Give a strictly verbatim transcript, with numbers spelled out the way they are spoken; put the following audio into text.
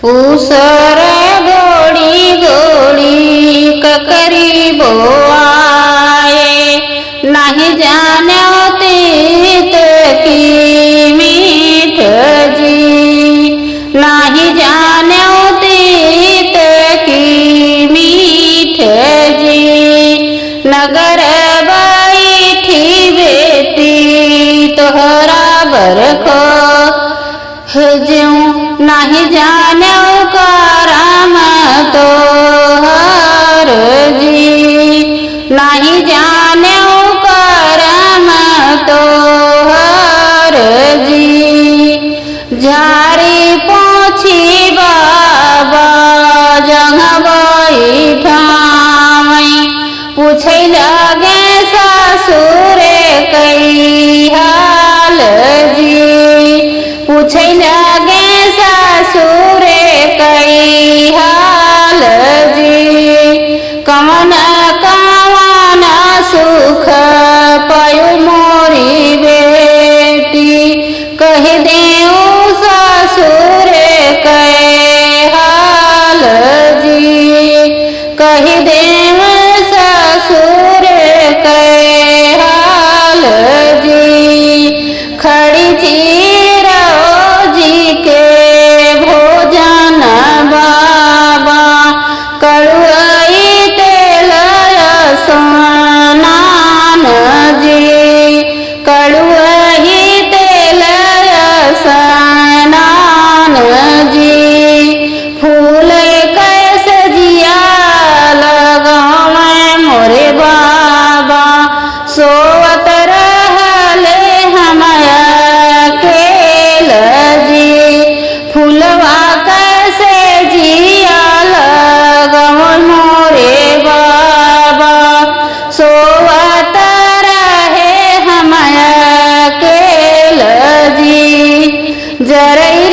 ऊसर गोड़ी गोड़ी ककरी बोआए, नाहीं जान्यो तीत की मीठ जी, नाहीं जान्यो तीत की मीठ जी। नगर बैठी बेटी तोहरा बरखो हेजू, नाहीं जान्यो करम तोहर जी, नाहीं जान्यो करम तोहर जी। झारी पोछी बाबा जंघ बैठावै, पूछै लागे ससुर कई हाल जी, पूछै लागे ससुर कई हाल जी। कवन कवन सुख पायो मोरी बेटी, कहि देउ ससुर कै हाल जी, कहि देउ ससुर कै हाल जी। खड़ी चीरो जी के भोजन बाबा, कड़ुआई तेल स्नान जी, कड़ुआही तेल स्नान जी। फूल कैसे जिया लगावे मोरे बाबा, सोवत रहले हम अकेल जी। फूलवा कैसे जिया लगावे मोरे बाबा, सोवत रहे हम अकेल जी। जरई